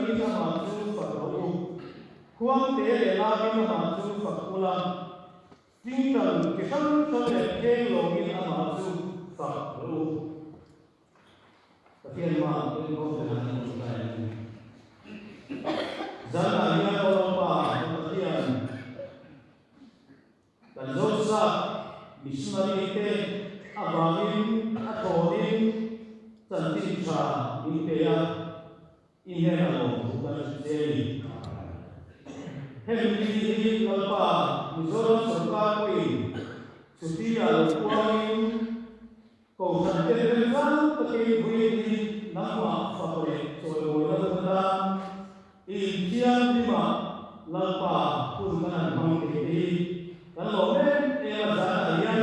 tingtangin amah chu fak rawh u. Khuangte leh lamin amah chu fak ula, tingtang chi hrang hrang leh kheng lawngin amah chu fak rawh u. Pathian mah in khawm te han in awm lai ang. Zanah hian aw Lalpa kan Pathian, Kan Zosa missionary te avangin a thlawnin chanchin tha min pe a, i hnenah lawmthu kan hrilh che a ni. Hemi ni hi Lalpa Mizoram sawrkar pawhin chhuti ah lo puangin Kohhran te remchang takin vui hi nangmah fak leh chawimawina hun atan i inthianghlimah Lalpa hun kan han hmang thei te hi kan lawm em em a, zanah hian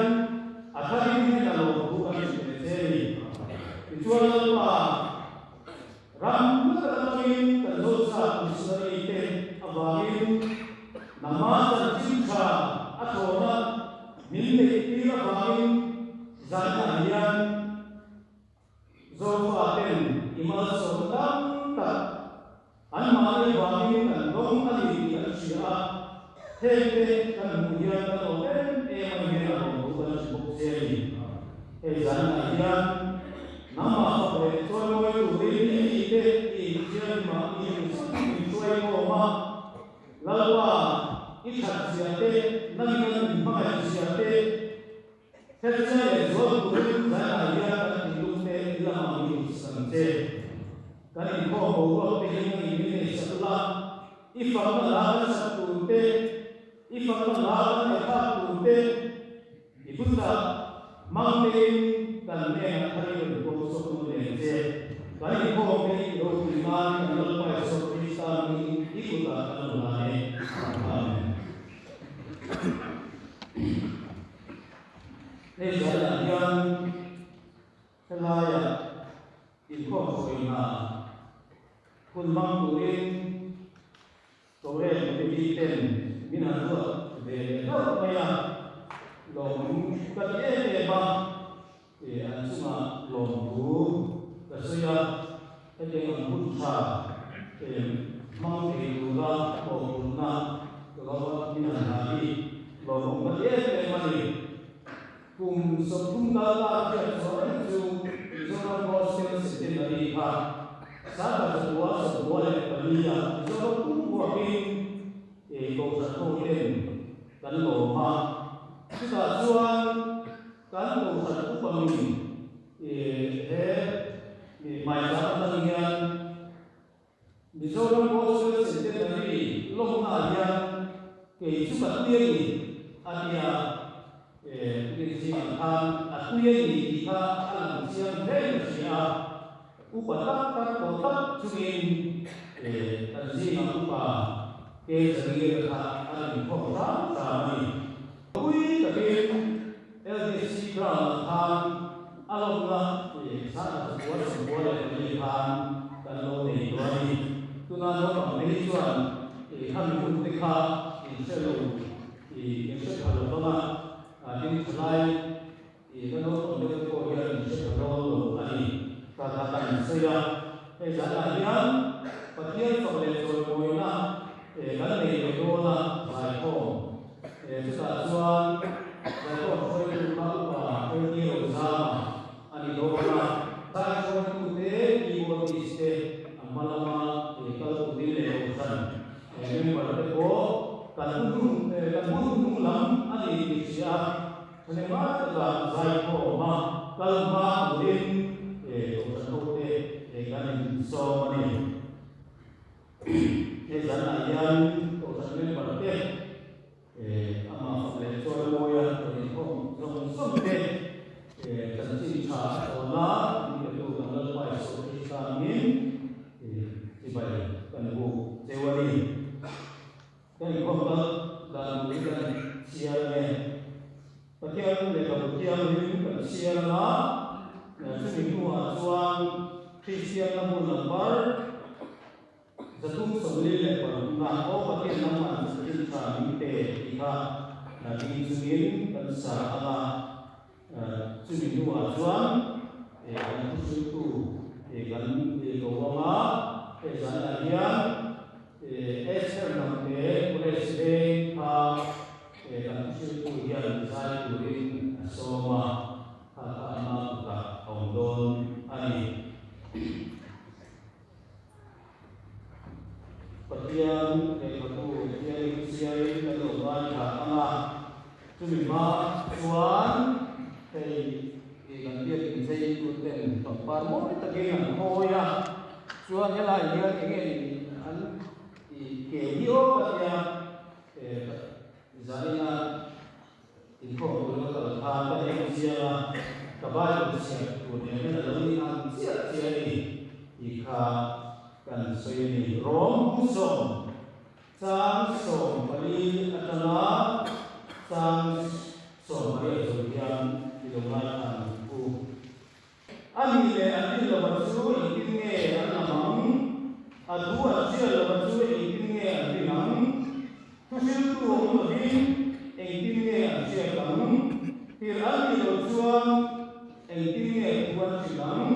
a tharin hian a lawmthu kan hrilh leh che a ni. Tichuan Lalpa ram hla tak atangin kan Zosa missionary te avangin nangmah chanchin tha a thlawna min neih tir avangin Zanah hian Zofa ten i malsawmna tam tak anmahni avangin kan dawng a ni tih an hria a, hengte kan hmuh hian kan lawm em em a ni hian a lawm thu kan hre bawk che a ni. Hei zanah hian nangmah fak leh chawimawi turin i mite i inthianghlimah i min hruai khawm a, Lalpa i that zia te, nangin an inhmangaih zia te, Hetiang leh zual turin zanah hian kan thinlung te i lamah min insak ang che. Kan inkhawm boruak te hi nangin min nei sak la, i fakna hla kan sak tur te, i fakna hla kan ngaihthlak tur te, i thuchah hmang tein kan hnenah thar i rawn pawm sawk nawn leh che. Kan inkhawm te hi i ropui nan kan Lalpa Isua Krista hmingin i kutah kan lo hlan e. Amen. Hei zaiah hian helaiah inkhawm hruaina hun hmang turin Korean committee ten min han ruat ve leh hlauh mai a, lawmawm ka ti em em a, an chungah lawmthu ka sawi a, hetiang ang hun tha hmang thei tura mawhphurhna ka lo min han ha hi lawmawm ka ti em em a ni. Kum 30 kal ta hriat chhuah reng chu Mizoram Gospel Centenary kha 1994 ah Mizoram pum huapin Kohhran ho ten kan lawm a, chutah chuan kan Kohhran upa min he hmaizah atang hian Mizoram Gospel Centenary lawmnaah hian kei chu ka tui a ni a tia tukin zingah khan a tui a ni tih kha a lang chiang hle in ka hria a, upa tak tak tawh tak chungin kan zingah upa Ke Zangir kha a rawn inkhawm hram hram a ni. Pui takin LDC ground-ah khan a lawmna 1994 khan kan lo nei tawh a ni. Tuna naupang te hi chuan khami hun te kha in hre lo, in hre pha lo vang a, tin thalai la naupang deuh te pawh hian in hre pha dawn lo a ni. Kha kha kan insawi a, hei zanah hian Pathian fak leh chawimawina kan nei leh dawn a, zaikhawm. Chutah chuan zaikhawm hruaitu kha upa LT Rozama a ni dawn a. Zai hruaitute, keyboardist te a hma lama kal turin leh kohhran member te pawh kan hun kan hun hnung lam a ni tih hria a, thahnemngai taka zaikhawm a kal hma turin kohhran hote kan insawm a ni. Hei zanah hian kohhran member te amah fak leh chuan mawia rawn inkhawm zawng zawng te chanchin tha a tawn a, min petu kan Lalpa Isua Krista angin chibai kan buk cheu a ni. Kan inkhawm kal dan tur hi kan chhiar nge? Pathian lehkhabu thianghlim kan chhiar anga, chumi hnuah chuan Kristianna hmun number 346 na Aw Pathian nangmah chanchin tha min pe tih kha ding chungin kan sa anga, chumi hnuah chuan kan thuhriltu kan ko anga. Hei zanah hian Esther Hnamte College veng kha kan thuhriltu hian zai turin a sawm a, kha kha ama kutah a awm dawn a ni. Pathian lehkhabu thiangin siain kan lo ngaithla ang a, chumi hma chuan hei kan biakin cheitu ten pangpar mawi takin an hawi a, chuan helai hian eng nge an ke hi aw ka tia zaina inkhawm tur ka kal khan ka en chiang a, ka Bible chhiar tur nen hian a lo ni ang chiah chiah a ni tih kha kan sawi a ni. Rom bu sawm chang 14 atanga chang 18 a zo hian i lo ngaithla ang u. A nih leh an rin lova chu engtin nge an lam ang? A thu an hriat lova chu engtin nge an rin ang? Thuhriltu awm lovin engtin nge an hriat ang? Tirh an nih loh chuan engtin nge thu an hrilh ang?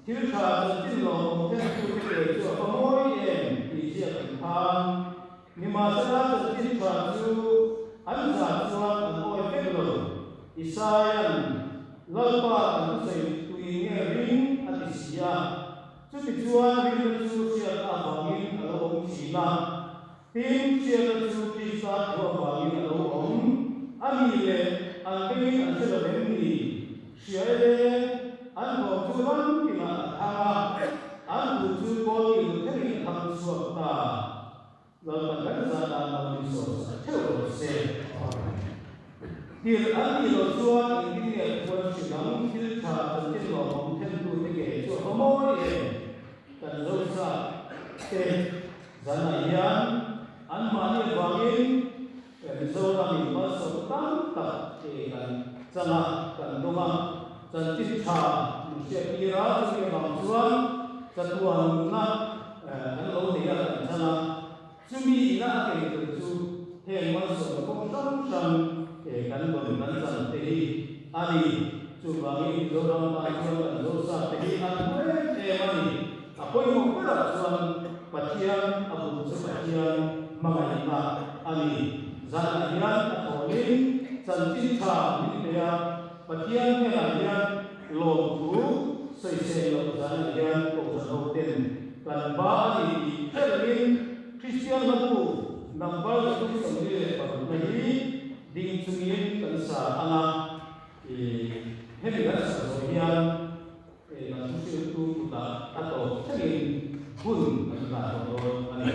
Thil tha chanchin lawmawm thentute ke chu a va mawi em tih ziak an khan. Nimahsela chanchin tha chu an za chuan an awi vek lo. Isaia'n, Lalpa kan thusawi tui nge ring a ti si a. Chutichuan rinna chu hriatna avangin a lo awm thin a. Tin, hriatna chu Krista thu avangin a lo awm. A ni leh an bengin an hre lo em ni? Hria e le, an thawm chu ram tinah a thang a, an thu chu kawl kil thlengin a thang chhuak ta. Lalpan kan zah dan lo min sawrsak theuh rawh se. Tirh an nih loh chuan engtin nge khuan hrilh ang thil tha chanchin lawmawm thentute ke chu a va mawi em? Kan Zosa te zanah hian anmahni avangin Mizoramin malsawmna tam tak kan chang a, kan dawng a, chanchin tha min hriattir a, chumi avang chuan chatuan nunna kan lo nei a, kan chang a, chumi ina a kei tur chu heng malsawmna kawng hrang hrang kan dawn kan chan te hi a ni. Chuvangin Mizoram tan chuan kan Zosa te hi an hmu em em a ni. A pawimawh berah chuan Pathian a bul chu Pathian hmangaihna a ni. Zanah hian a thawnin chanchin tha min pe a, Pathian hnenah hian lawmthu sawisel loh zanah hian Kohhran hoten kan ba a ni tih hre rengin Kristian hlabu number 346 na hi ding chungin kan sa ang a, hemi kan sa zawh hian Kan thuhriltu kutah a tawp thlengin hun an nghah tawh dawn a ni.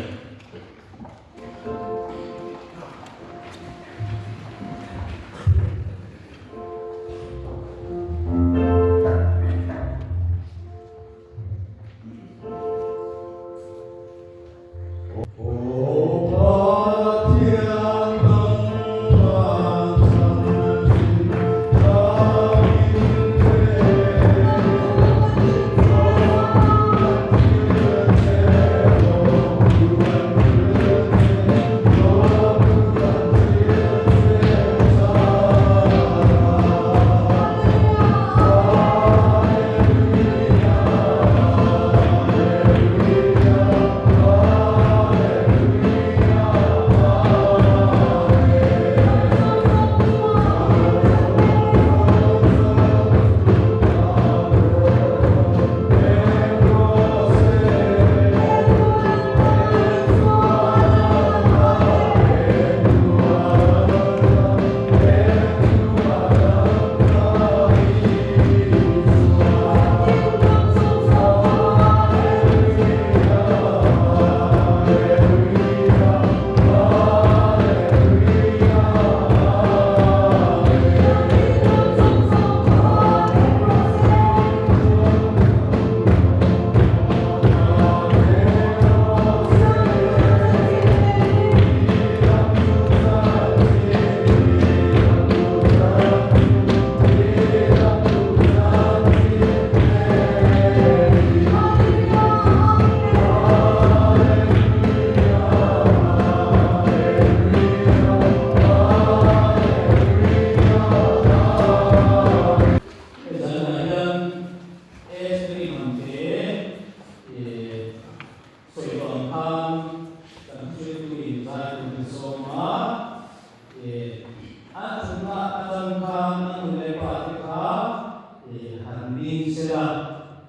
ding sela,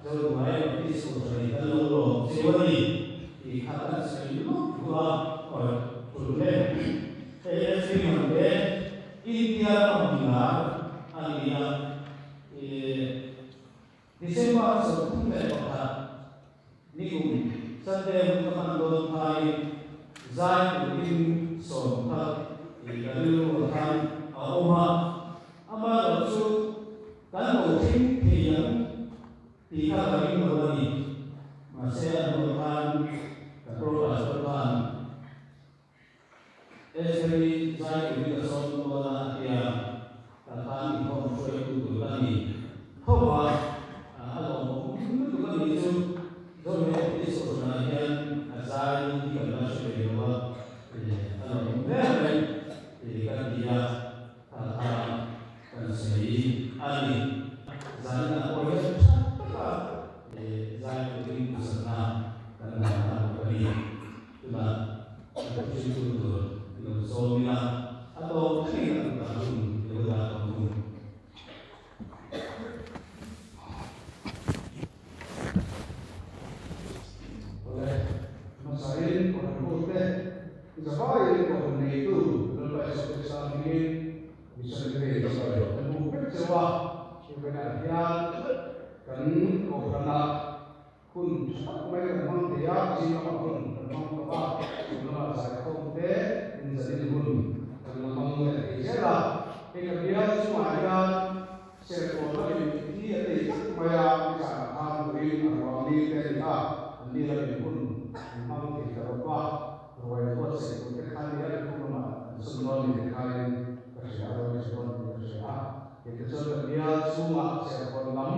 Zohnuai Baptist Kohhran in kan lo lawm cheu a ni tih kha kan sawi luk duh a, awi thul e. Hei SB Hnamte India rama milar a ni a, ih December 31 nikum Sunday hun ka hman dawn khain zai turin sawm kha ih ka rilru ah khan a awm a, amaherawh chu kan lo thleng thei ang tih kha ka ring lo a ni. Mahse a hnuah khan ka pro pastor khan Estheri zai turin ka sawm dawn a a ti a, tah khan inkhawm hruaitu tur ka ni tho va, a lawmawm lutuk a nih chu. Zohne Baptist Kohhranah hian a zai hi kan la hre ve lo a, a lawmawm hle mai tih ka ti a. Tah khan kan sawi a ni. Zaninah pawh hian tha taka zai turin duhsakna kan ngah ta bawk a ni. Tunah kan thuhriltu tur i lo zawm ila, a tawp thlengin a kutah hun i lo dah tawh thung. Awle, hmasain Kohhran hute zavaiin Kohhran neitu Lalpa Isua Krista hmingin Missionary Day sawi kan buk vek cheu a, chuvenah hian kan Kohhranah hun tha tak mai kan hmang thei a, zing lamah hun kan hmang tawh a, chhun lamah zaikhawm te inzalin hun kan la hmang leh thei zel a, hei ka bial chungah hian Serkawn lamin thi an nei tlat mai a, nizanah khan vawiin a ruang ni te a ni a, an ni lamin hun an hmang thei ta lo va, ruai buatsaih tur te kha nia lukhum lamah an sum dawn ni te khain ka hria a, ruai chu dawn tih ka hria a, kei te chuan kan bial chhungah Serkawn lam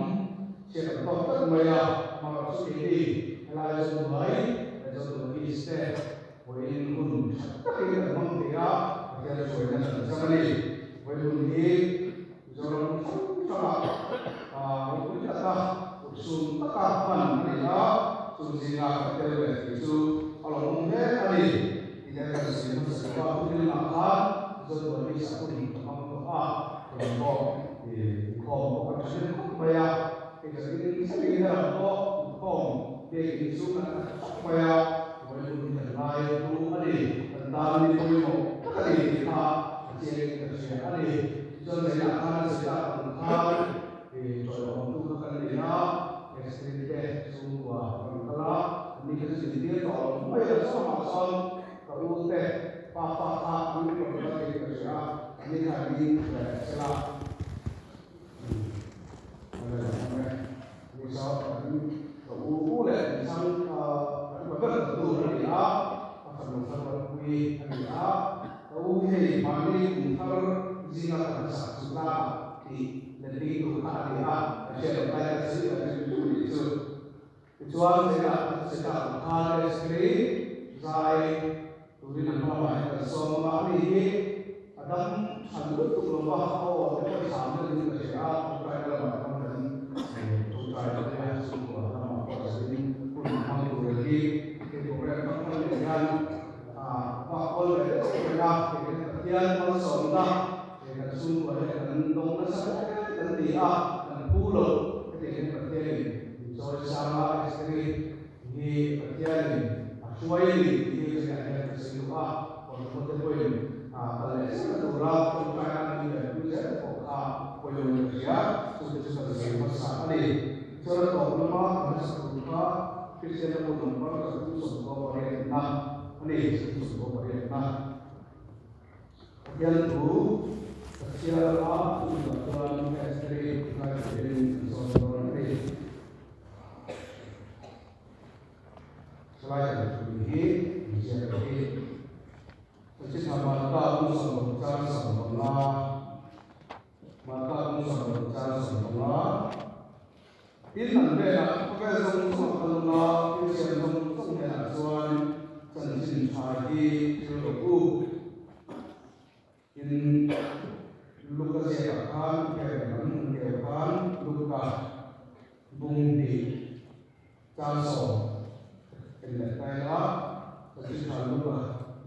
chhiat an tawk tlat mai a, amaherawhchu keini helai Zohnuai leh Zohnuai East te vawiin hun tha takin kan hmang thei a, Pathian hruaina kan chang a ni. Vawiin hun hi. Mizoram hrang hrangah ropui taka urhsun taka hman a ni a, chung zingah ka tel ve tih chu a lawmawm hle a ni tih te kan sawi hmasa tawh a, thuthilngah khan Mizoram East ah hun ka hmang tawh a, tun pawh inkhawm pawh kan tha hnem khawp mai a, hei kan in thlengin helam pawh inkhawm biakin chu kan tha khawp mai a, vawi hun hi kan ngai hlu a ni, kan tan ni pawimawh tak a ni tih kha a chiangin ka hria a ni. Tichuan zainah khan a sawi tak ang khan tawihawmtu kha kan nei a, accident te chhungkua a rawn kal a, an ni kha chu zintir tawh lo mai a, chhuangah chuan ka u te pa pa kha an rawn kal thei ka hria a, an ni kha an ding leh sela ni saw an ka u u leh an chhang an upa ber tur a ni a, a fanu thar ropui a ni a. Ka u hei mahni kum thar zinga ka hmasa chu tlangah tih letling tur kha a ni a, ka hriat loh lai ka sawi tak hrim hrim a nih chu. Tichuan zela ka thusawi tak ang khan Estheri zai turin an hma lamah hian kan sawm ang a, ani hi a dam tha lutuk lo va, a aw te pawh cham deuh in ka hria a, tawngtaina lamah chuan kan tawngtai dawn a, chhungkua lamah pawh zanin hun hmang tur hi hei program hrang hrang nen hian A vak kawl ve deuh reng a, kei hian Pathian malsawmna he kan chhungkua hian kan dawng nasa hle kan ti a, kan phu lo. Hetiang hian Pathianin min chawi sang a, Estheri hi Pathianin a hruai a ni tih hi zingah hian ka sawi duh a, Kawrhmuh te pawhin kal leh zel tura tawngtaina min venpui zel te pawh kha pawimawhin ka hria, chute chu kan sawi hmasa a ni. Tichuan a tawp lama kan hmasa tur kha Kristian a hmun number 38 na a ni, 38 na. Pathian thu ka chhiar a, chutah chuan Esteri ngai turin an sawn dawn a ni. Salai kan thu hi an ziak a ni. Chutah Marka bung 60 chang 15. Marka kawng 65 chang 15. Tin, an hnenah khawvel zawng zawng a kal la, thil siam zawng zawng hnenah chuan chanchin tha hi thil rawh u. Tin, Luka ziakah khan hel lam an keu khan Luka bung hnih chang 10 en leh tai la, chanchin tha Luka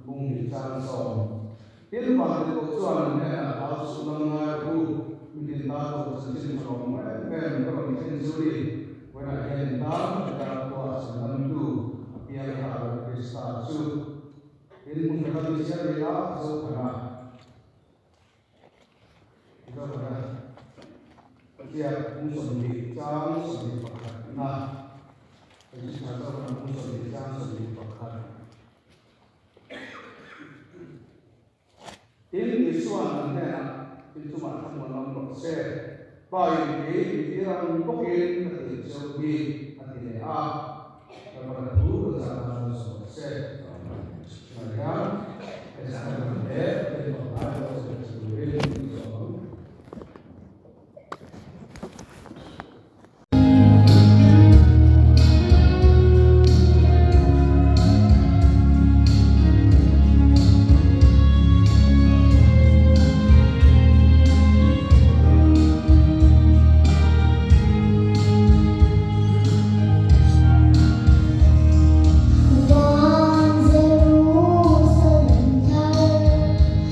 bung hnih chang 10. Tin, Vantirhkoh chuan an hnenah hlau suh lam ngai rawh u, mi tin ta tur chanchin tha rawng em em ka rawn thlen en chu ni. Vawiinah hian in tan Davida khua chhandamtu a piang ta Lal Krista chu in hmun taka mi chiar leh a Zophana Zophana ziak hmung 20 chang 21 na Zophana hmung 20 chang 21. Tin, Isua'n an hnenah, In chungah thlamuan awm rawh se, Pa in kei mi tir ang bawkin ka tir cheu hi, a ti leh a. Lalpa thu ka zah nan sawi rawh se. Tunah hian hei zah nan lam leh Pathian fak lai pawh sawi hmasa turin min zawm ang. Van Jerusalem thar.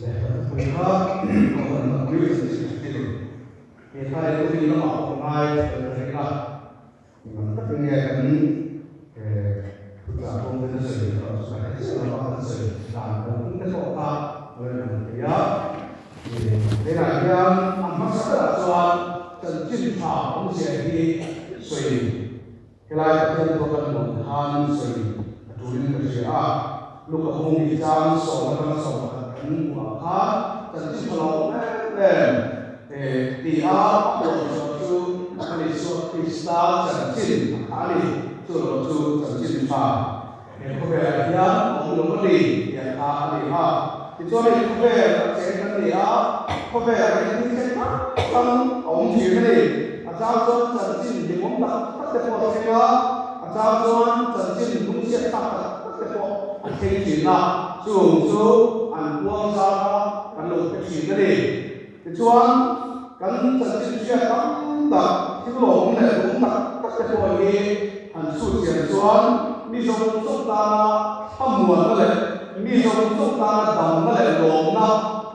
Lehkhathupui kha Kohhran Hnapui chanchin a hril. He thla hi Tui lamah pawh ngai fel ka ring a, engang takin nge kan thuchah kawngte na sawi erawh chu ka hre chiah lo va, kan sawi dan kal phung te pawh kha a lo inang thei a. Tunah hian a hmasa berah chuan chanchin tha awmzia hi sawi Helai Pathian thu kan nuam khan sawi a tulin ka hria a, Luka bung hi chang sawm atanga 11 kan hmuh ah khan chanchin tha lo awm em em ti a a puan chhuah chu kan Isua Krista chanchin a kha a ni, chu lo chu chanchin tha he khawvelah hian a awm lo a ni tih a kha a ni a. Tichuan hei khawvel a cheng kan ni a, khawvelah hian thil thleng hrang hrang a awm thin a ni. A chang chuan chanchin hlimawm tak tak te pawh a thleng a, a chang chuan chanchin lungchhiat thlak tak tak te pawh a thleng thin a, chung chu an puang zar a kan lo hre thin a ni. Tichuan kan chanchin hriat tam tak, thil lawmawm leh duhawm tak tak te pawh hi han chhut chian chuan mi zawng zawng tana thlamuanna leh mi zawng zawng tana damna leh lawmna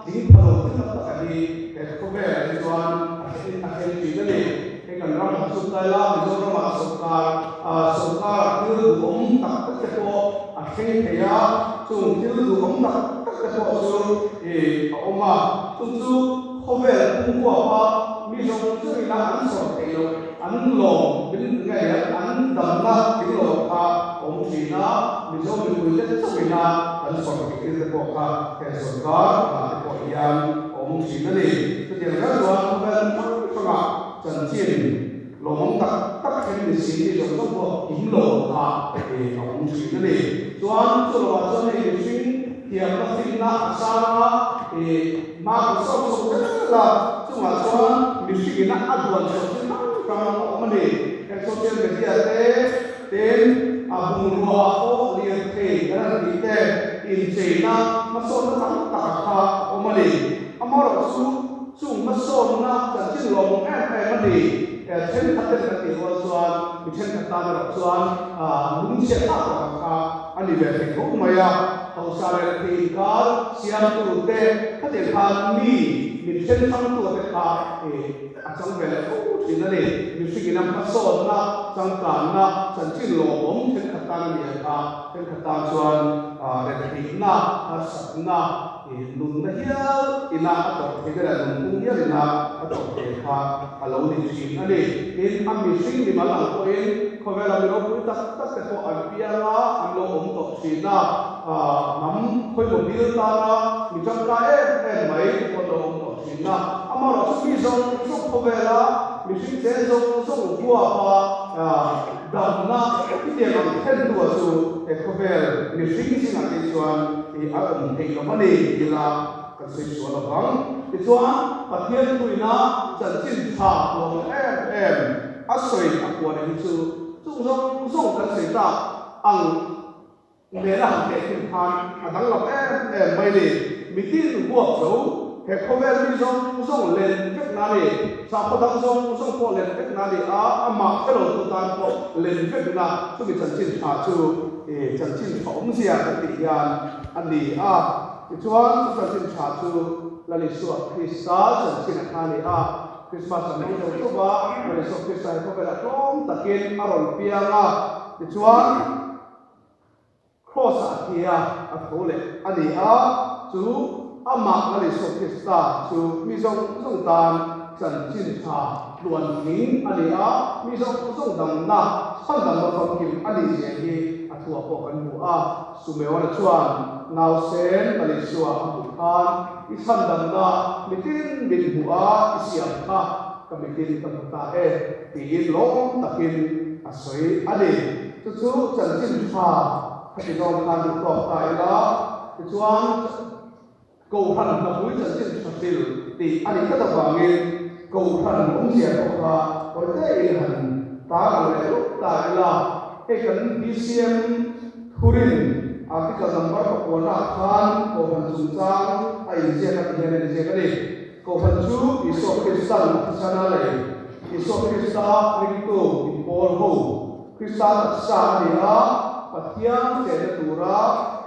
tling pha lo thil tam taka hi he khawvelah hi chuan a thleng a thleng thin a ni. Hei kan ram han chhut lai la, Mizoramah sawrkar sawrkarah thil duhawm tak tak te pawh a thleng thei a, chung thil duhawm tak tak te pawh chu a awm a, chung chu khawvel pumhuapa mi zawng zawngina an sawr theih loh, an lawm min nge an damna tling lo kha a awm thin a, Mizo mipuite chauhina kan sawr theih thil te pawh kha heng sawrkar ah te pawh hian a awm thin a ni. Chutiang zel chuan khawvel hrang hrangah chanchin lawmawm tak tak thleng ni si mi zawng zawng pawh kim lo kha a awm thin a ni. Chuan chu lovah chuan hei mihring thiamna finna a sang a, hma kan sawk chho zel a, chungah chuan mihringin a duan chhuah thil hrang hrang a awm a ni. Heng social media te ten a bungrua ah pawh lirthei kan han tih te incheina hmasawnna tam tak ah kha a awm a ni. Amaherawhchu chung hmasawnna chanchin lawmawm em em a ni. Thenkhat ten kan tih rual chuan mi thenkhat tan erawh chuan lungchhiat tak tak ang kha a ni ve thei tho mai a. Hausa leh thei inkar siamtu te khatiang khan mi min then hrangtu te kha a chang ve leh fo thin a ni. Mihringin a hmasawnna, changkanna, chanchin lawmawm thenkhat tan a ni ang kha, thenkhat tan chuan retheihna, harsatna, nunna hial ina a tawrh theih te leh nunphung hial ina a tawrh theih kha a lo ni thin a ni. Tin, a mihring mimal ang pawhin khawvela mi ropui tak tak te pawh an piang a, an lo awm tawh thin a, hnam khawimaw bil tana mi tangkai em em mai te pawh an lo awm tawh thin a. Amaherawhchu mi zawng zawng khawvela mihring cheng zawng zawng huapa damna hetiang ang thlentua chu he khawvel mihring zingah te chuan a awm theih lo a ni tila kan sawi sual lo vang. Tichuan, Pathian thuina chanchin tha lawm em em a sawi a puan hi chu chung zawng zawng kan sawi tak ang nena han teh thin khan a danglam em em mai ni. Mitin huap zo, he khawvel mi zawng zawng len vek na ni, sakhaw dang zawng zawng pawh len vek na ni a, amah hre lo tu tan pawh len vek na chumi chanchin tha chu chanchin tha awmzia kan tih hian a ni a. Tichuan chu chanchin tha chu Lal Isua Krista chanchin a kha a ni a. Krismas an hmang zo chauh va, Lal Isua Krista hi khawvelah tlawm takin a rawn piang a. Tichuan Kraws-ah a thi a, a tho leh a ni a, chu amah Lal Isua Krista chu mi zawng zawng tan chanchin tha tluan tling a ni a, mi zawng zawng damna, chhandamna famkim a nih zia hi a thuah pawh kan hmu a. Sumeona chuan nausen Lal Isua a hmuh khan, I chhandamna mitin min hmuh a, i siam kha ka mitin ka hmu ta e, tiin lawm takin a sawi a ni. Chu chu chanchin tha kha ti zawng khan duh tawk ta ila, tichuan Kohhran hnapui chanchin tha hril tih a nih tlat avangin Kohhran awmzia pawh kha tawi tein han tar ang leh rup ta ila, hei kan BCM thurin article number pakuana ah khan Kohhran chungchang a inziak a ti hian a inziak a ni. Kohhran chu Isua Kristan a thisana lei, Isua Krista ringtu inpawl ho, Krista taksa a ni a, Pathian chenna tura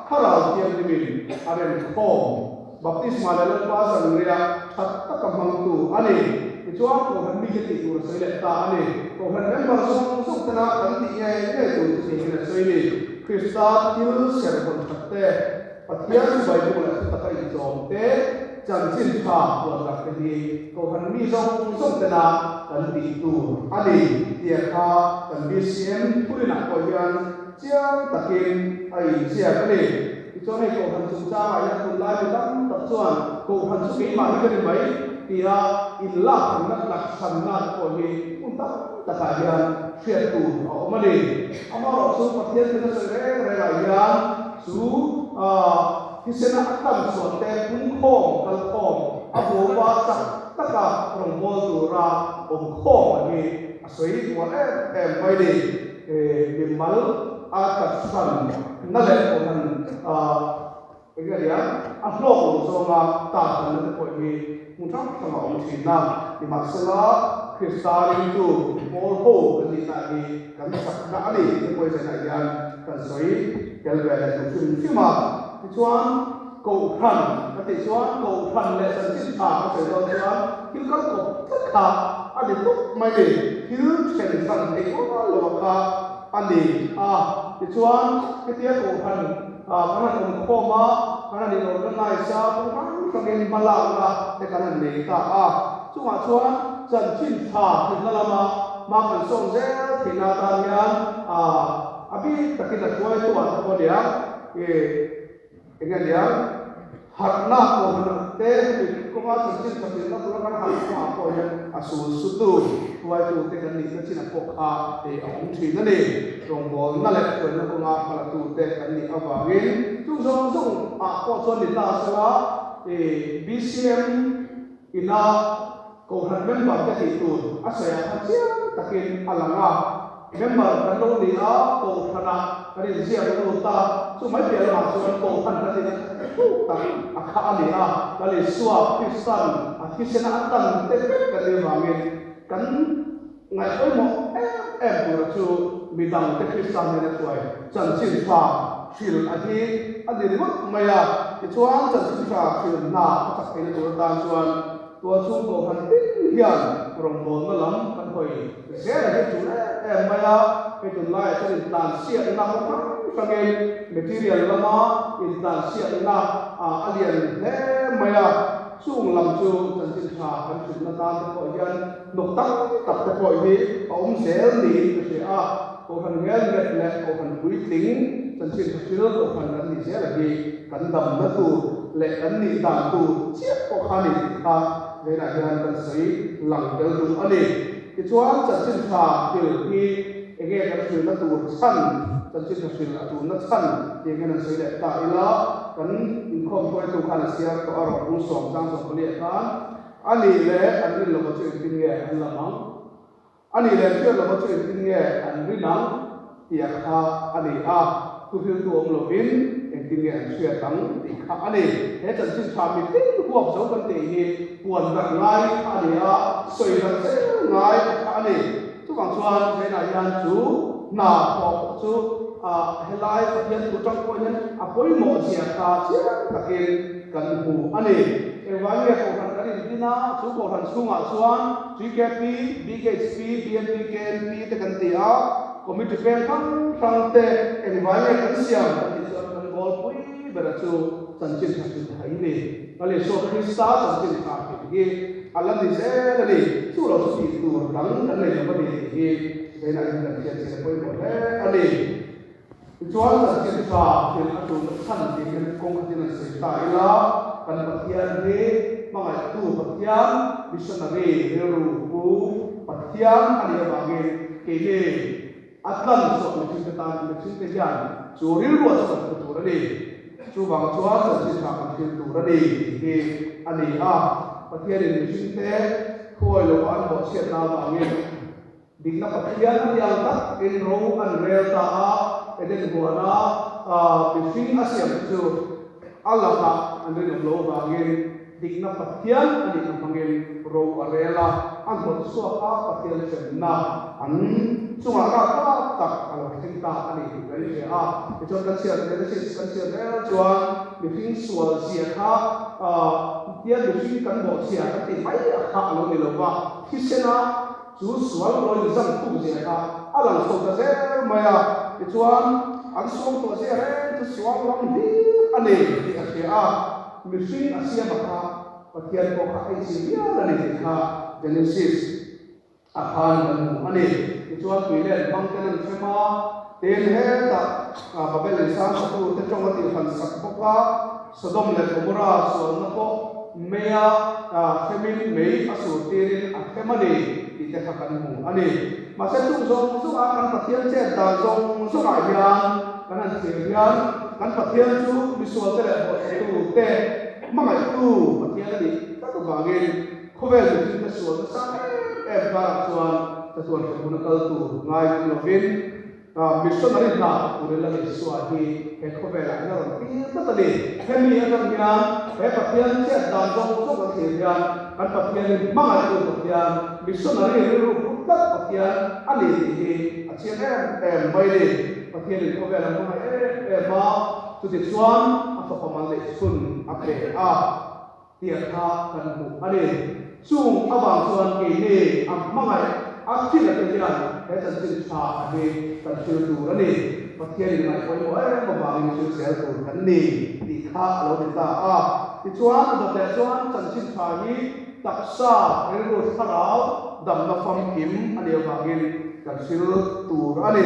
Thlarau Thianghlimin a remkhawm. Baptisma leh Lalpa zanriah that taka hmangtu a ni. Tichuan, Kohhran mite tih tur a sawi leh ta a ni. Kohhran member zawng zawng tena kan tih ngei ngei tur chu niin a sawi ni. Krista thil serhawlh that te, Pathian chu Bible leh thu taka inchawm te, chanchin tha huan tak te hi Kohhran mi zawng zawng tena kan tih tur a ni tia kha kan BCM thurinah pawh hian chiang takin a inziak a ni. Tichuan hei Kohhran chungchangah hian tunlai mi tam tak chuan Kohhran chu keimah hi ka ni mai tia inlakhanna tlakchhanna te pawh hi hmun tam takah hian hriat tur a awm a ni. Amaherawhchu Pathian thil a sawi reng rengah hian chu thisena a tlan chhuah te pungkhawm kalkhawm a huapa chak taka rawngbâwl tura awmkhawm a hi a sawi uar em em mai ni. Mimal a tlatchhan na leh kohhran eng nge nia a hlawk lo zawnga tarhlanna te pawh hi hmu hrang hrang a awm thin a. Nimahsela, Krista ringtu pawl ho kan nihna hi kan chakna a ni tih te pawh hi zainah hian kan sawi tel ve leh duh hrim hrim a. Tichuan, Kohhran ka tih chuan Kohhran leh chanchin tha ka sawi dawn chuan thil kal kawp tlat kha a ni tawp mai ni. Thil then hran theih rual lo a kha a ni a. Tichuan, hetia Kohhran kan han awm khawm a, kan han in organize a, kawng hrang hrangin hmalakna te kan han nei ta a. Chungah chuan chanchin tha thilna lama hma kan sawn zel theihna atan hian a bik takin a hruaituah te pawh nia Eng nge nia? Harhna kohhran te hemi kawnga chanchin tha hrilhna tura kan harh kawngah pawh hian a sul sutu hruaitu te kan nihna chinah pawh kha ei a awm thin a ni. Rawngbawlna leh hruaina kawnga hmalatu te kan nih avangin chung zawng zawng ah pawh chuan ni ta sela i BCM ina kohhran member te tih tur a sawi ah khan chiang takin a lang a. Member kan lo ni a, kohhranah kan inziak lut a, chu mai piah lamah chuan kohhran kan nihna thuk tak a kha a ni a, Lal Isua Kristan a thisena a tan te vek kan nih avangin kan ngaih pawimawh em em tura chu midangte Krista hnena hruai chanchin tha hrilh a hi a ni ringawt mai a, tichuan chanchin tha hrilh hna a chak theihna tur atan chuan tualchhung kohhran tin hian rawngbawlna lam kan hawi Zela hi tul em em mai a, hei tunlaiah chuan intlansiakna kawng hrang hrangin material lama intlansiakna a lian hle mai a, chung lam chu chanchin tha kan hrilhna tan te pawh hian hnawk tam tak te pawh hi a awm zel niin ka hria a, Kohhran ngelnghet leh Kohhran puitling chanchin tha hril Kohhran kan nih zela hi kan damna tur leh kan nih dan tur chiah pawh kha a ni tih kha vawiinah hian kan sawi lang tel duh a ni. Tichuan, chanchin tha hril hi enge kan hrilna tur chhan, chanchin tha hril a tulna chhan tih hian an sawi leh ta ila, kan inkhawm hruaitu khan a chhiar tawh a, rawhpung sawm chang 14 khan, A nih leh an rin lova chu engtin nge an lam ang? A nih leh hriat lova chu engtin nge an rin ang? Tih a kha a ni a, thuhriltu awm lovin engtin nge an hriat ang tih kha a ni. He chanchin tha mi tin huap zo kan tih hi puan darh ngai kha a ni a, sawi darh zel ngai kha a ni. Chuvang chuan Zainah hian chu hna thawh pawh chu helai Pathian thu tang pawh hian a pawimawh zia kha chiang takin kan hmu a ni. Engvang nge Kohhran kan intin a, chu Kohhran chhungah chuan GKP, BKHP, BNP, KNP te kan ti a, Committee peng hrang hrang te engvai nge kan siam kan tih chuan kan goal pui bera chu chanchin tha hrilh thei ni. Lal Isua Krista chanchin tha hrilh hi a la ni zel a ni. Chu lo chu tih tur dang kan nei lo a ni tih hi vawiinah hian kan hriat chian a pawimawh hle a ni. Tichuan chanchin tha hrilh a tulna chhan tih hian kawng khatin an sawi ta ila, kan Pathian hi hmangaihtu Pathian, missionary rilru pu Pathian a nih avangin keini a tlan chhuah mihringte tan mihringte hian chu rilru a chu kan hmu tur a ni. Chuvang chuan chanchin tha kan hrilh tur a ni tih hi a ni a. Pathianin mihringte thuawi lova an bawhchhiatna avangin, Dikna Pathian a ni ang tak in ro an rel ta a, Eden huana mihring a siam te chu a lakah an rinawm lo avangin dikna Pathian a nihna hmangin ro a rel a, a hnawt chhuak a, Pathian hremna an chungah rapthlak tak a lo thleng ta a ni tih kan hria a. Tichuan kan chhiar Genesis kan chhiar zel chuan mihring sual zia kha tian mihring kan bawhchhia kan tih mai a kha a lo ni lo va, thisena chu sual lo inzam thuk zia kha a lang chho ta zel mai a. Tichuan an sual tawh zia reng chu sual lam hlir a ni tih a hria a, mihring a siama kha Pathian pawh kha a inchhir viau a ni tih kha Genesis a khan kan hmu a ni. Tichuan tui len hmang ten an hrem a, tin hetah Babel in sang satu te tawng a tihhran sak bawk a, Sodom leh Gomorrah sualna pawh meia hremin mei a sur tirin a hrem a ni tih te kha kan hmu a ni. Mahse chung zawng zawngah kan Pathian chet dan zawng zawngah hian kan han thlir hian kan Pathian chu misualte leh bawhchhetu te hmangaihtu Pathian a nih tak avangin khawvel mihringte sual nasa em em karah chuan chatuan hremhmun a kal tur ngai awm lovin missionary hna turin Lal Isua hi he khawvelah hian a rawn tir tlat a ni. Hemi atang hian he Pathian chet dan zawng zawng kan thlir hian kan Pathianin hmangaihtu Pathian, missionary rilru put tlat Pathian a ni tih hi a chiang em em mai a ni. Pathianin khawvel a hmangaih em em a, chutichuan a fapa mal leh chhun a pe a tih kha kan hmuh a ni. Chung avang chuan keini a hmangaih a thila te hian he chanchin tha a hi kan thil tur a ni. Pathianin ngaihpawimawh em avangin thil zel tur kan ni tih kha a lo ni ta a. Tichuan a dawt leh chuan chanchin tha hi taksa, rilru, thlarau damna famkim a nih avangin kan thil tur a ni.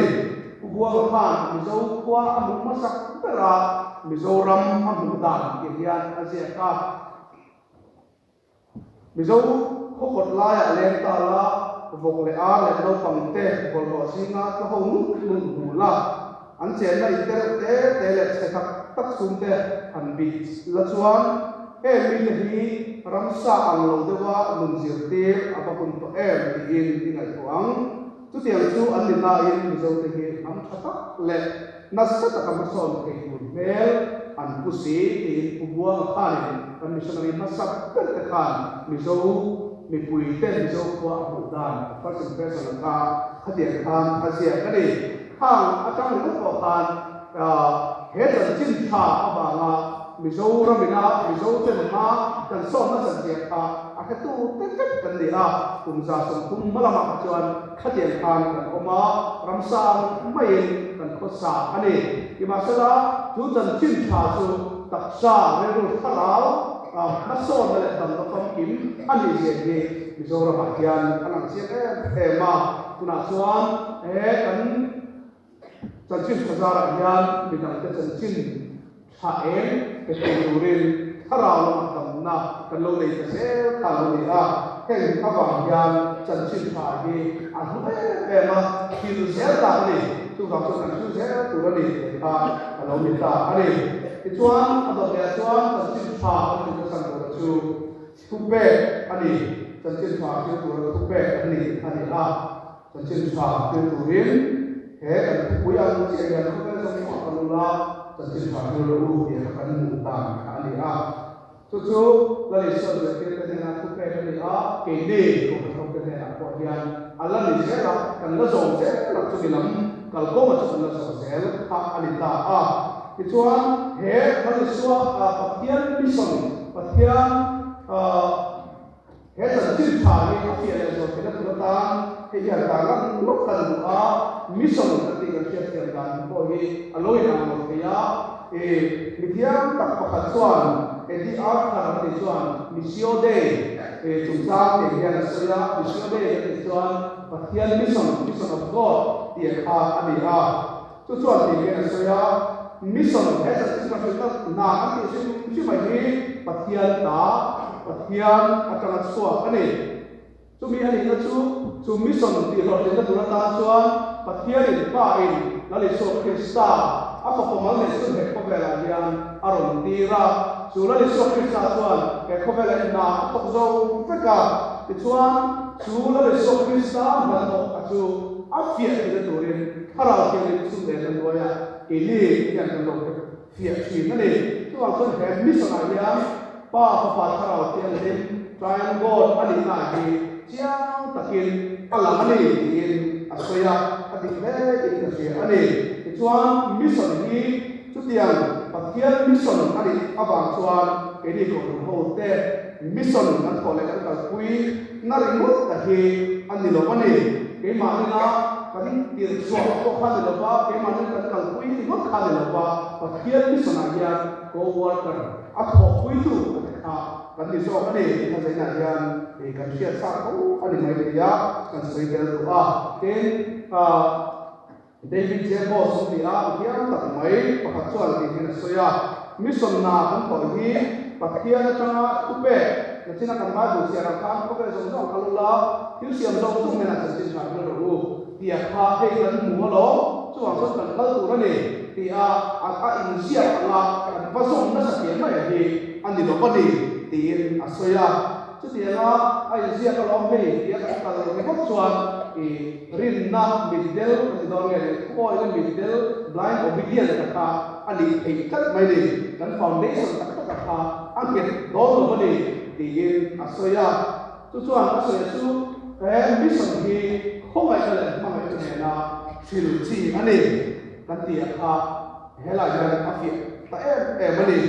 Pu Buanga khan Mizo khua a hmuh hmasak ber a, Mizoram a hmuh dan tih hian a ziak a. Mizo khaw kawt laiah leng ta la, vawk leh ar leh naupang te bawlhhlawh zinga tla ho nut nut hmu la, an chenna in te reuh te te leh chhe tak tak chhung te han bih la chuan heng mite hi ramsa ang lo deuha nun zirtir a va hun tawh em tiin i ngaihtuah ang. Chutiang chu an ni nain Mizote hi hnam tha tak leh nasa taka hmasawn thei tur hmel an pu si tiin Pu Buanga khanin kan missionary hmasa ber te khan Mizo mipuite Mizo khua a hmuh dan a first impression a kha khatiang khan a ziak a ni. Khang atang ringawt pawh khan he chanchin tha avanga Mizoramina Mizote hma kan sawn nasat zia kha a hretu te vek kan ni a, kum 130 hma lamah kha chuan khatiang khan kan awm a, ramsang maiin kan khawsa a ni. Nimahsela, chu chanchin tha chu taksa, rilru, thlarau hmasawnna leh damna famkim a nih zia hi Mizoramah hian a lang chiang em em a, tunah chuan he kan Chanchin tha zarah hian midangte chanchin tha eng pe thei turin thlarau lamah damna kan lo nei ta zel kha a lo ni a. Heng avang hian chanchin tha hi a hlu em em a, thil zel ta a ni. Chuvang chuan kan thil zel tur a ni tih kha a lo ni ta a ni. Tichuan, a dawt leh chuan chanchin tha kan hrilh nachhan tura chu thupek a ni. Chanchin tha thil tura thupek an ni a ni a. Chanchin tha thil turin he kan thupui ang chiah hian khawvel zawng zawngah kan ul a, chanchin tha thil rawh u tih kha kan hmuh dan kha a ni a. Chu chu Lal Isua zirtirte hnena thupek a ni a, keini Kohhranhote hnenah pawh hian a la ni zel a, kan la zawm zel a, chumi lam kalkawnga chu kan la zawh zel kha a ni ta a. Tichuan he Lal Isua Pathian mission, Pathian He chanchin tha hi a fiah leh zual theihna tur atan hei hian tar lan lawk kan duh a, mission kan tih kan hriatthiam dan hi pawh hi a lo inang lo thei a. I mithiam tak pakhat chuan Eddie Arthur a tih chuan Missio Dei chungchang tih hian a sawi a, Missio Dei a tih chuan Pathian mission, mission of God tih kha a ni a. Chu chuan tih hian a sawi a, Mission he chanchin ka hrilh tak hna an tih hrim hrim a hi Pathian ta, Pathian atanga chhuak a ni. Chumi a nihna chu, chu mission tih hlawhtlinna tur atan chuan Pathianin Pa in Lal Isua Krista a fapa mal neih chhun he khawvelah hian a rawn tir a. Chu Lal Isua Krista chuan he khawvelah hi hna a thawk zo vek a, tichuan chu Lal Isua Krista hnathawk a chu a fiah theihna turin Thlarau Thianghlim chhun leh na hnuaiah keini hian kan lo fiah thin a ni. Chuvang chuan he mission-ah hian Pa, Fapa, Thlarau Thianghlim, Triune God a nihna hi chiang takin a lang a ni tiin a sawi a. a dik hle in ka hria a ni. Tichuan mission hi chutiang Pathian mission a nih avang chuan keini kohhran ho te mission kan thawh leh kan kalpui na ringawt ta hi a ni lo a ni. Keimahina kan tirh chhuah pawh kha ni lo va, keimahina kan kalpui ringawt kha ni lo va, Pathian mission ah hian co-worker a thawhpuitu a ti kha kan ni zawk a ni tih kha zainah hian kan hriat chak tho a ni mai thei a, kan sawi tel duh a. Tin, David J. Boss an ti a, mi thiam tak mai pakhat chuan tih hian a sawi a, Mission hna kan thawh hi Pathian atanga thupek nachina kan Bible chhiar ang khan khawvel zawng zawng kal ula, thil siam zawng zawng hnenah chanchin tha hmel rawh u tia kha hei kan hmu alawm, chuvang chuan kan kal tur a ni tia a a inziak anga kan va zawm nasa thiam mai hi a ni lo a ni tiin a sawi a. Chutianga a inziak alawm hei tia kan kal ringawt chuan i rinna mitdel kan ti dawn nge ni, thuawina mitdel, blind obedience ta kha a nih theih tlat mai ni, kan foundation tak taka kha a nghet dawn lo a ni tiin a sawi a. Chu chuan a sawi chu he mission hi khawngaihna leh hmangaihna nena hril chi a ni kan tih ah kha helai hian a fiah ta em em a ni.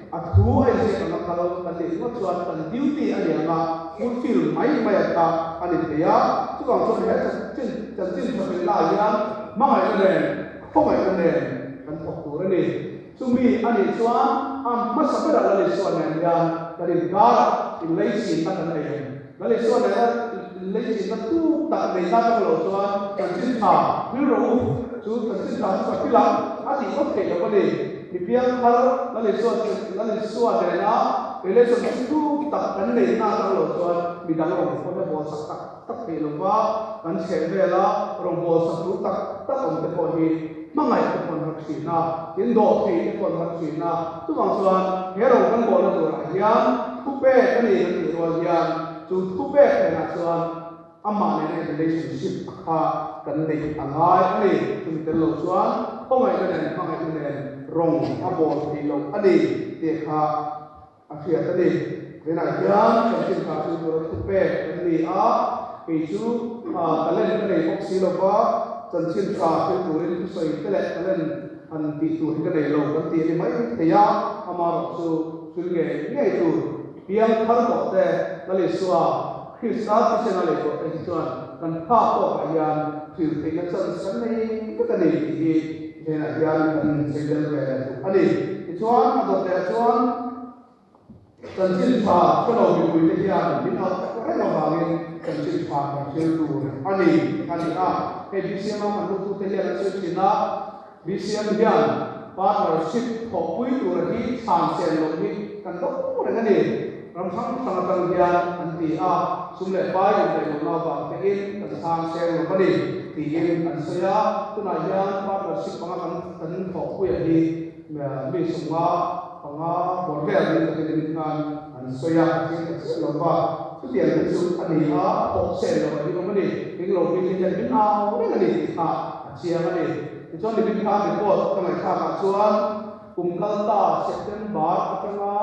A thu a inziak anga kal kan nih ringawt chuan kan duty a ni anga fulfill mai mai a kha a ni thei a. Chuvang chuan he chanchin chanchin tha hrilhna ah hian hmangaihna nen khawngaihna nen kan thawk tur a ni. Chumi a nih chuan a hmasa berah Lal Isua nen hian kan inkarah inleichhinna kan nei em? Lal Isua nena inleichhinna thuk tak nei ta tak lo chuan chanchin tha rilru u chu chanchin tha chu ka hrilh ang a tih ngawt theih loh a ni. Mi piangthar Lal Isua Lal Isua nena relationship thuk tak kan neih na tak lo chuan midang rawn khaw emaw sak tak tak theih lo va, kan chheh vela rawngbâwl sak tur tak tak awm te pawh hi hmangaih te pawh an har thin a, tin dawh thei te pawh an har thin a. Chuvang chuan he rawng kan bawhna turah hian thupek a ni kan tih rual hian chu thupek hnenah chuan amah nena relationship a kha kan neih a ngai a ni. Chumi tel lo chuan khawngaihna nen hmangaihna nen rawng a bawl theih loh a ni tih kha A hriat a ni. Tunah hian chanchin tha chu tura thu pek kan ni a, kei chu talent ka nei bawk si lo va, chanchin tha thil turin thusawi te leh talent han tih tur hi ka nei lo kan ti a ni mai thei a, amaherawh chu thil ngei ngei tur piang thar tawh te Lal Isua Krista thisen a lei tawh te hi chuan kan phak tawkah hian thil theihna chance kan nei vek a ni tih hi Hnenah hian kan sawi tel ve leh duh a ni. Tichuan, a dawt leh chuan chanchin tha hrelo mipuite hian min auh reng avangin chanchin tha kan hril tur a ni a ni a. Hei BCM a kan lutute hian an sawi thin a, BCM hian partnership thawhpui tura hi chhan sen loh hi kan do reng a ni. Ram hrang hrang atang hian an ti a, sum leh pai indaih lohna avang tein kan chhang seng lo a ni, tiin an sawi a. Tunah hian partnership panga kan kan thawhpuiah hi mi sumnga panga bawr vel niin ka rin in khan an sawi a, a chiang ta chiah lo va. Chutiang te chu a ni a, thawh sen loh a rinawm a ni, ring lo bik hi hian min au reng a ni tih kha a chiang a ni. Tichuan nimin khan report ka ngaihthlakah chuan kum kal ta September atanga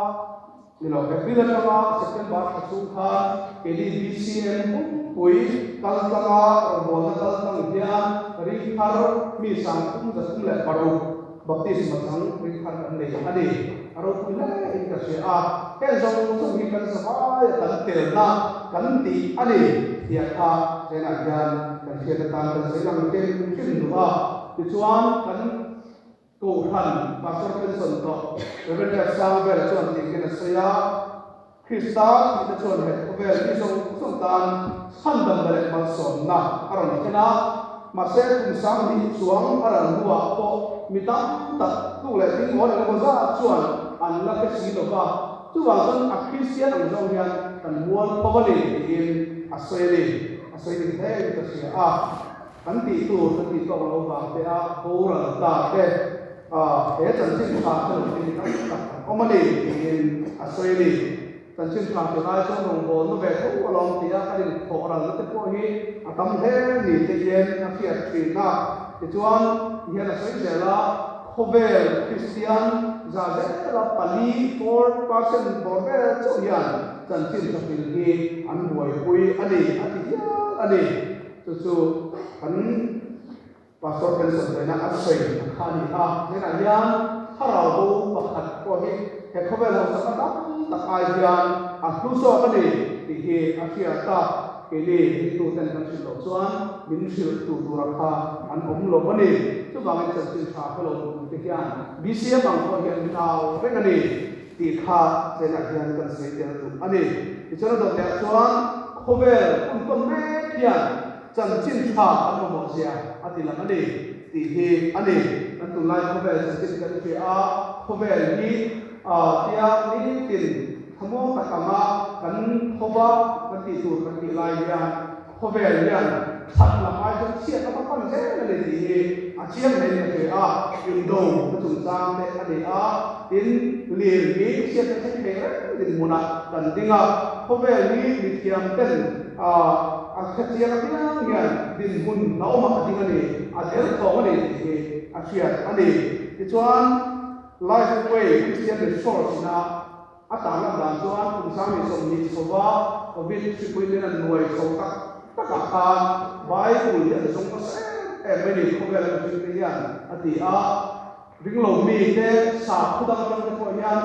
Ni lo, April atanga September thla chhung khan keini BCM pumpui kal tlanga rawngbawlna kal tlang hian ring thar mi 336 baptisma chang ring thar kan nei a ni. A ropui hle in ka hria a, heng zawng zawng hi kan zavaia kan telna kan tih a ni tih kha hnenah hian kan hriat atan kan sawi lang hrim hrim duh a. Tichuan kan. Kohhran Pastor Benson tawh Rev. F. Sangvela chuan tih hian a sawi a, Krista thihna chuan he khawvel mi zawng zawng tan chhandamna leh malsawmna a rawn thlen a, mahse kum 2000 chuang a ral hnuah pawh mi tam tak tluk leh ding awl engemaw zat chuan an la hre si lo va, chuvang chuan a Kristian ang zawng hian kan mual pho a ni tiin a sawi a ni. A sawi dik hle in ka hria a. Kan tih tur kan tih tawk lo vang te a boral ta te a he chanchin tha te lo hi tam tak an awm a ni tiin a sawi a ni. Chanchin tha ti lai chuan rawngbâwl na ve tho alawm ti a kan inthawh ralna te pawh hi a tam hle ni te hian a hriat thin a. Tichuan tihian a sawi zel a, khawvel Kristian za zela pali, 4%, bawr vel chauh hian chanchin tha hril hi an buaipui a ni a ti hial a ni. Chu chu kan Pastor pension nena a sawi ang kha a ni a. Hnenah hian thlarau bo pakhat pawh hi he khawvel hausa tam tak ai hian a hlu zawk a ni tih hi a hriat a. Keini ringtuten kan hrilh loh chuan min hrilh tu tura kha an awm lo a ni. Chuvangin chanchin tha hre lo tute hian BCM ang pawh hian min au reng a ni tih kha chenah hian kan sawi tel duh a ni. Tichuan a dawt lehah chuan khawvel hun tawn mek hian chanchin tha kan mamawh zia a ti lang a ni tih hi a ni. Kan tunlai khawvel chanchin kan hria a, khawvel hi tia nitin thlamuang tak anga kan khawva kan tih tur kan tih lai hian khawvel hian that lam ai chuan chhiat lam a pan zel a ni tih hi a chiang hlein ka hria a, indo na chungchang te a ni a, tin lir hi chhiat na thleng thei reng dinhmunah kan ding a, khawvel hi mithiam ten a hre chiang apiang hian dinhmun hlauhawmah a ding a ni, a derthawng a ni tih hi a hriat a ni. Tichuan. Life Way Christian Resource ina a tarlan dan chuan kum 2020 chhova Covid hripui min an nuai chho tak takah khan Bible hi an zawng nasa em em mai ni khawvela mihringte hian a ti a. Ringlo mite sakhaw dang atangte pawh hian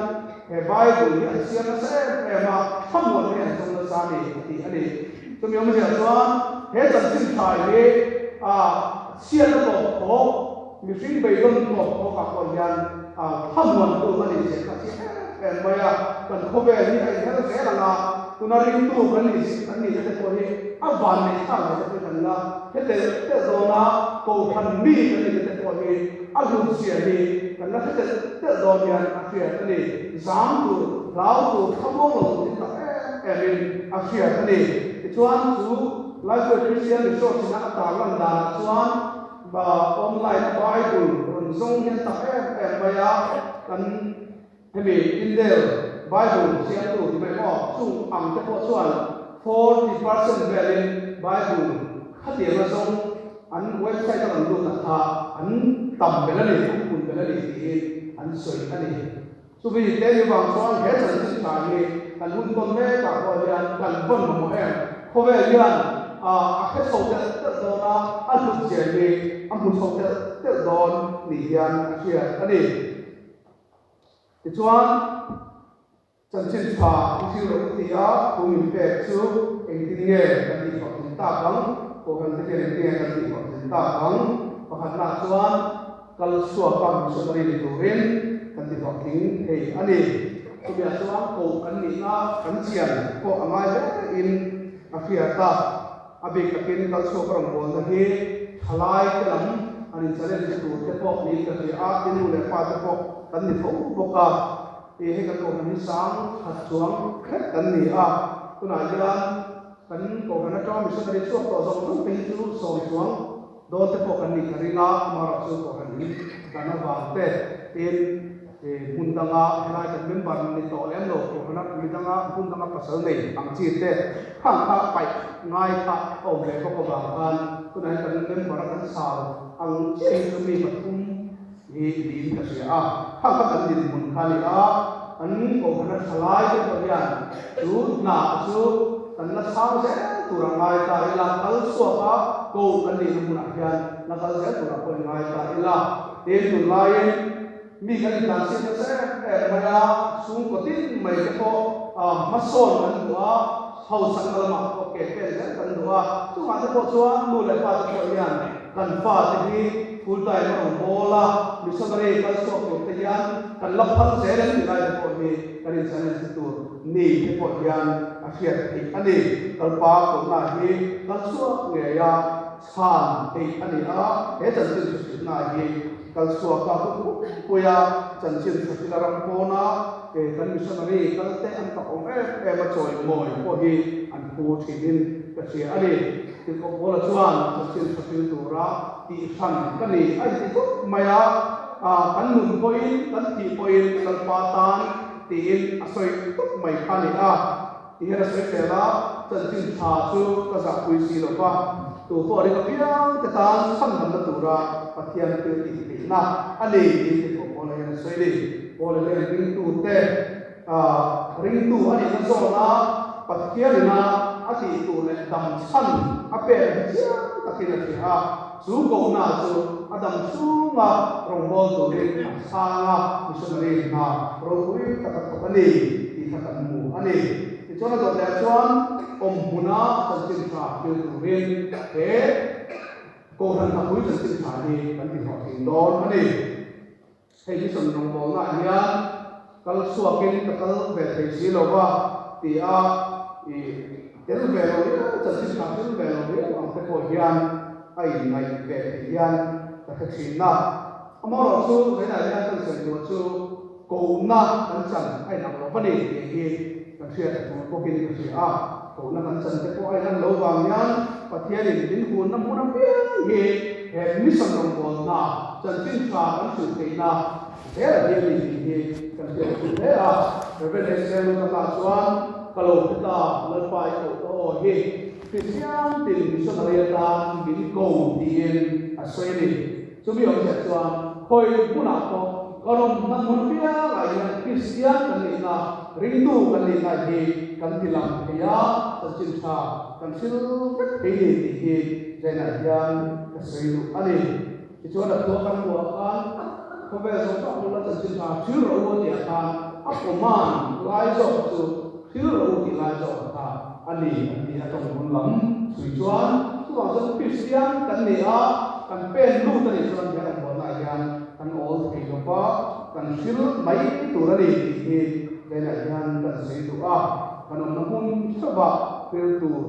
he Bible hi an chhiar nasa em em a, thlamuan hi an zawng nasa a ni a ti a ni. Chumi awmzia chuan he chanchin thlai hi a chhiatna tawp khawk, Mihring beidawn tawp tawkah pawh hian thlamuantu a nih zia kha chiah em em mai a, kan khawvel hi a inher zel ang a, tuna ringtu kan nih kan nihna te pawh hi a van neih thlak ve te pawh hi kan la hre telh telh dawn a, kohhran mi kan nihna te pawh hi a hlut zia hi kan la hre telh telh dawn hian a hriat a ni. Zam tur, hlau tur, thlamuang lo tur hi tak em em in a hriat a ni. Tichuan chu Lifeway Christian Resource ina a tarlan danah chuan, Ba online a Bible rawn zawng hian tak em em mai a, kan hemi Tyndale Bible siamtu ti mai maw, chung ang te pawh chuan 40% velin Bible khatianga zawng an website a rawn lut a kha an tam belh a ni, an pun belh a ni tiin an sawi a ni. Chumi te ni vang chuan he chanchin tha hi kan hun tawn mekah pawh hian kan vawn mamawh em? Khawvel hian a hre chho telh telh dawn a, a hlut zia hi a hmu chho telh telh dawn ni hian a hriat a ni. Tichuan, chanchin tha i thil rawh u tia thu min pek chu engtin nge kan tihhlawhtlin tak ang? Kohhran te hian engtin nge kan tihhlawhtlin tak ang? Pakhatnaah chuan, Kal chhuak a missionary ni turin kan ti hlawhtling thei a ni. Chumi-ah chuan koh kan nihna kan chian pawh a ngai hle in a hriat a. A bik takin kal chhuak a rawn bawlna hi thalai te lam an in challenge tur te pawh niin ka hria a, i nu leh pa te pawh kan ni tho bawk a. Hei hei kan kohhran hi sang khat chuang khet kan ni a, tunah hian kan kohhran atanga missionary chhuak tawh zawng zawng te hi chu sawm chuang Dawn te pawh kan nih ka ring a, amaherawh chu kohhran in dan avang te tin hmun danga helai kan member ni tawh lem lo kohhrana mi danga hmun danga pasal nei ang chi te khang kha paih ngai kha a awm ve bawk avang khan tunah hian kan member a kan sal ang chiah hi chu mi pathum hi niin ka hria a, khang kha kan dinhmun kha a ni a, kan kohhrana thalai te pawh hian chu hna chu kan la chhang zel tur a ngai ta ila, kal chhuak a ko kan nihna hmunah hian la kal zel turah pawh i ngai ta ila, tin tunlaiin mi kan intlansiak nasa em em mai a, chhungkaw tin mai te pawh hmasawn kan duh a, hausakna lamah pawh ke pen zel kan duh a, chungah te pawh chuan nu leh pa te pawh hian Kan fate hi full time a rawn bawl a, missionary kal chhuak tur te hian kan la phal zel em ti lai te pawh hi kan in challenge tur ni te pawh hian a hriat theih a ni. Kalpa kohna hi kal chhuak ngei a chhan theih a ni a, he chanchin hrilhna hi kal chhuak a hun puk pui a, chanchin hrilhna ram pawna kan missionary kal te an fak awm em em a chawimawi pawh hi an phu thinin ka hria a ni. Tirhkoh Paula chuan chanchin tha thil tura tih hran ka ni a inti khawp mai a, kan nun pawhin kan thih pawhin Lalpa tan tiin a sawi tawp mai kha a ni a. Ti hian a sawi zel a, chanchin tha chu ka zahpui si lo va, tu pawh ring apiang te tan chhandamna tura Pathian thil tih theihna a ni tiin Tirhkoh Paula hian a sawi a ni. Paula hian ringtute Ringtu a nihna zawna Pathianina a tih tur leh dam chhan a pek hi chiang takin a hria a. Chu kohna chu a dam chhunga rawngbâwl turin a chhang a, missionary hna ropui tak a thawk a ni tih kha kan hmu a ni. Tichuan a dawt leh chuan awm hmuna chanchin tha thil turin he Kohhran hnapui chanchin tha hi kan tihlawhtling dawn a ni. Hei mission rawngbawlnaah hian kal chhuakin ka kal ve thei si lo va ti a, i tel ve lo riau, chanchin tha thil ve lo riau ang te pawh hian a inngaih ve theih hian ka hre thin a. Amaherawhchu zainah hian kan sawi tur chu kohna kan chan a inang lo va ni tih hi kan hriat a tul bawkin ka hria a. Kohna kan chan te pawh a inan lo vang hian Pathianin min hunna hmun apiang hi he mission rawngbawlna chanchin tha kan hrilh theihna zel a hian ni tih hi kan hriat a tul hle a. Rev. Esther Lutaka chuan, Ka lo hre ta, Lalpa i koh ta aw hi Kristian tin missionary atan min ko tiin a sawi a ni. Chumi awmzia chuan khawi hmunah pawh kan awmna hmun apiangah hian Kristian kan nihna, ringtu kan nihna hi kan ti lang thei a, chanchin tha kan hril vek thei ni tih hi Zainah hian ka sawi duh a ni. Tichuan a thua kan hmuh ah khan khawvel zawng zawng hmuna chanchin tha hril rawh u a tih ah khan a command lai zawk chu hril rawh u tih lai zawk a kha a ni an ti a tawng lam chhui chuan chuvang chuan Kristian kan ni a, kan pen lut a nih chuan he rawngbawlnaah hian kan awl thei lo va, kan hril mai tur a ni tih hi tlenah hian kan sawi duh a, kan awmna hmun theuhah hril tur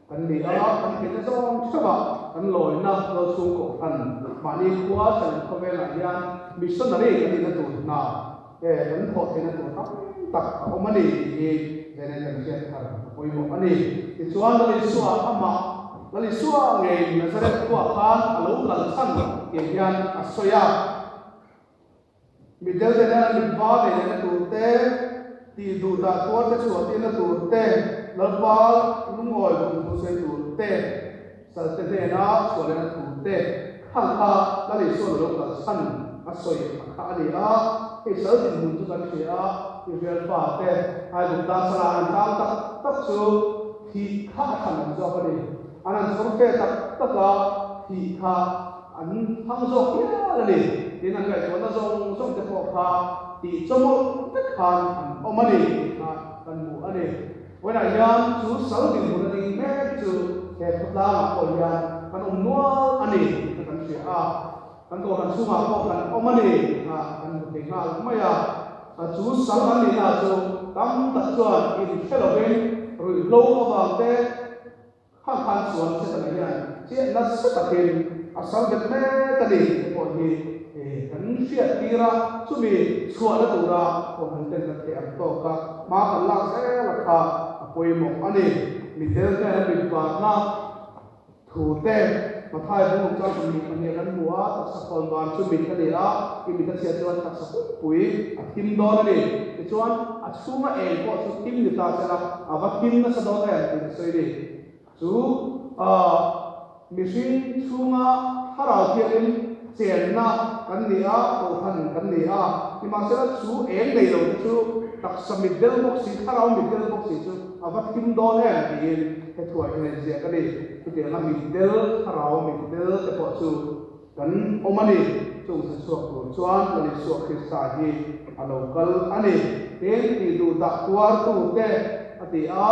kan ni a, kan theihna zawng theuhah kan lawina tual chhung kohhran mahni khua thlen khawvelah hian missionary kan nihna tur hna He kan thawh theihna tur tam tak a awm a ni tih hi Zene kan hriat thar a pawimawh a ni. Tichuan Lal Isua amah Lal Isua ngei Nazareth khuaah khan a lo kal chhan tih hian a sawi a. Mitdel te nena mitva nei lehna tur te, tih duh dah tuar te chhuah tirna tur te, Lalpa lungawi kum thu sawi tur te, Salte hnena chhuah lehna thu te khan kha Lal Isua'n a lo kal chhan a sawi a kha a ni a, hei sal dinhmun chu kan hria a, Israel fa te Aigupta sala an tang tak tak chu thih kha a thlan an zawk a ni. An han chhawr fe tak tak a, thih kha an thlang zawk hial a ni. Tin, an ngaihtuahna zawng zawng te pawh kha tih chawmawlh vek khan an awm a ni tih kha kan hmu a ni. Vawiinah hian chu sal dinhmun a ding mek chu he khawtlangah pawh hian kan awm nual a ni tih kha kan hria a, kan kohhran chhungah pawh kan awm a ni tih kha kan hmu thei nghal mai a. Chu sal an nihna chu tam tak chuan inhre lovin ruihhlo avang te, Khang khan chuan Setana hian chiah nasa takin a sal bet mek a ni tih pawh hi kan hriat tir a, chumi chhuahna tura kohhran ten kan theih ang tawk a, hma kan lak zel a kha a pawimawh a ni. Mitdel hnena mitvarna thu te Mathai bung chang 22 kan hmu a, taksa khawnvar chu mit a ni a, i mit a chhiat chuan taksa pumpui a thim dawn a ni. Tichuan a chhunga eng pawh chu thim ni ta sela, a va thim nasa dawn em tih ka sawi ni. Chu mihring chhunga thlarau thiangin chenna kan ni a, kohhran kan ni a, nimahsela chu eng nei lo te chu taksa mit del bawk si, thlarau mit del bawk si chu a va thim dawn em tiin he thuah hian a inziak a ni. Chutianga mit del, thlarau mit del te pawh chu kan awm a ni. Chung thla chhuak tur chuan Lal Isua Krista hi a lo kal a ni. Tin, tih duh dah tuartu te a ti a,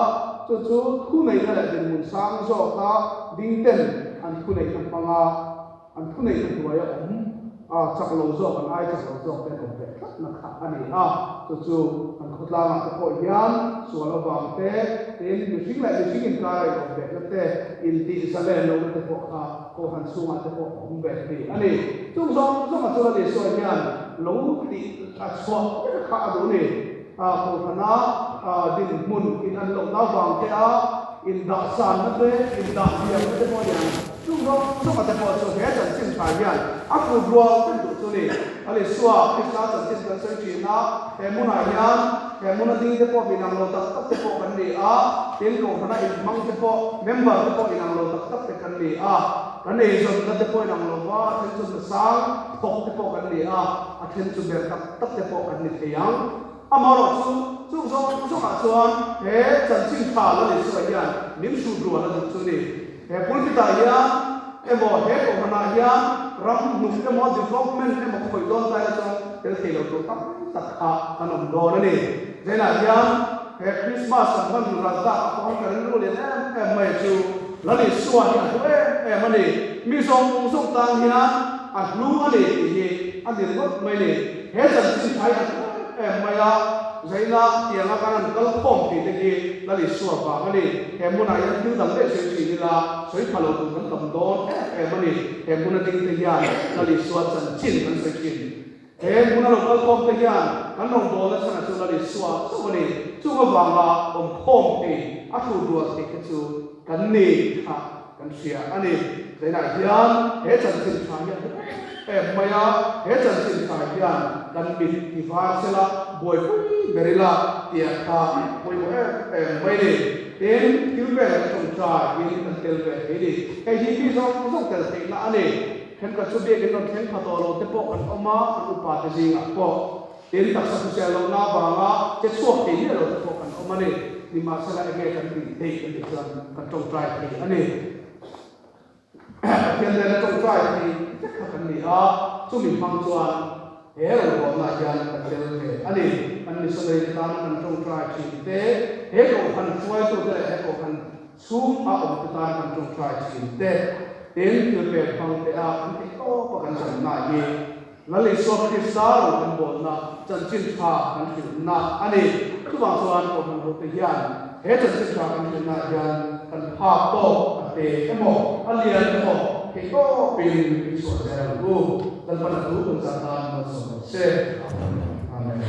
chu chu thuneihna leh dinhmun sang zawka ding ten an thuneihna hmanga an thuneihna hnuaia awm a, chak lo zawk an ai chak lo zawk te an awm ve tlatna kha a ni a. Chu chu kan khawtlangah te pawh hian sual avang te, tin mihring leh mihring inkara inawm vehna te, intih zalen lohna te pawh kha Kohhran chhungah te pawh a awm ve thei a ni. Chung zawng zawnga chu Lal Isua hian lo tih a chhuah vek kha a duh ni. Kohhrana dinhmun in an lohna avang te a indahsanna te, indahbiakna te pawh a ni ang. Chung zawng zawnga te pawh chu he chanchin tha hian a kut rual vek duh chu ni. Lal Isua Krista chanchin kan sawi thin a, he hmunah hian he hmuna ding te pawh minang lo tak tak te pawh kan ni a, tin Kohhrana inhmang te pawh member te pawh inang lo tak tak te kan ni a, kan eizawnna te pawh inang lo va, a then chu hna sang thawk te pawh kan ni a, a then chu ber tak tak te pawh kan ni thei ang. Amaherawhchu, chung zawng zawngah chuan he chanchin tha Lal Isua hian min hrut rual a duh chu ni. He pulpit ah hian. emaw he kohhranah hian ram hnuk emaw development emaw khawih dawn ta ila chuan tel thei lo tur tam tak kha kan awm dawn a ni. Zainah hian he Krismas kan hman ral tak ah pawh ka rilru lian em em mai chu Lal Isua hi a hlu em em a ni. Mi zawng zawng tan hian a hlu a ni tih hi a ni ringawt mai ni. He chanchin tha hi a hlu em em mai a, Zaina tianga kan han kal khawm tih te hi Lal Isua vang a ni. He hmunah hian thil dang daih sawi thin ila sawi pha lo tur kan tam dawn em em a ni. He hmuna ding te hian Lal Isua chanchin kan sawi thin. He hmuna lo kal khawm te hian kan rawngbawlna chhanah chu Lal Isua chauh a ni. Chung avanga awm khawm thei a thu dual theih te chu kan ni kha kan hria a ni. Zainah hian he chanchin tha hi a hmu em em mai a, he chanchin tha hian kan mit ti var sela buaipui ber ila tih kha pawimawh em em mai a ni. Tin, thil vel kan tawngtai in kan tel ve thei ni. Hei hi mi zawng zawng tel theihna a ni. Thenkhat chu biakin rawn thleng pha tawh lo te pawh kan awm a, kan upa te zingah pawh. Tin, taksa hrisel lohna avanga che chhuak thei miah lo te pawh kan awm a ni. Nimahsela enge kan tih theih kan tih chuan kan tawngtai thei a ni. Pathian nena tawngtai thei vek kha kan ni a, chumi hmang chuan he rawngbawlnaah hian kan tel ve a ni. Kan missionary te tana kan tawngtai thin te, he kohhran hruaitute leh he kohhran Chhung a awm te tan kan tawngtai thin te, tin thil pek hmang te a kan theih tawp a kan channa hi Lal Isua Krista ro kan bawlna chanchin tha kan hrilhna a ni. Chuvang chuan Kohhran ho te hian he chanchin tha kan hrilhna ah hian kan phak tawk a te emaw a lian emaw theih tawpin i chhuah zel ang u. Lalpan a thu kan zah tan malsawm rawh se. Amen.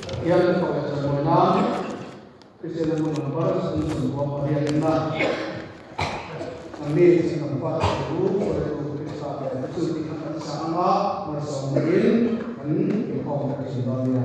Pathian kan fak leh chawimawi nan. Kristian hmun number 28 na mi kan fa te u hruaitu Krista leh te chu ti kha kan sa anga malsawmna in kan inkhawm ta thin dawn nia.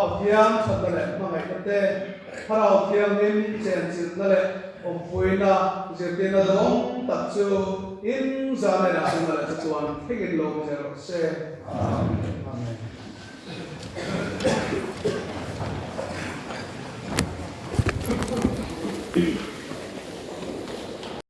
Pathian thatna leh hmangaihna te, Thlarau Thianghlim chenchilhna leh awmpuina zirtirna dawng tak chu in zan enah huna leh chatuan thlengin lo awm zel rawh se. Amen.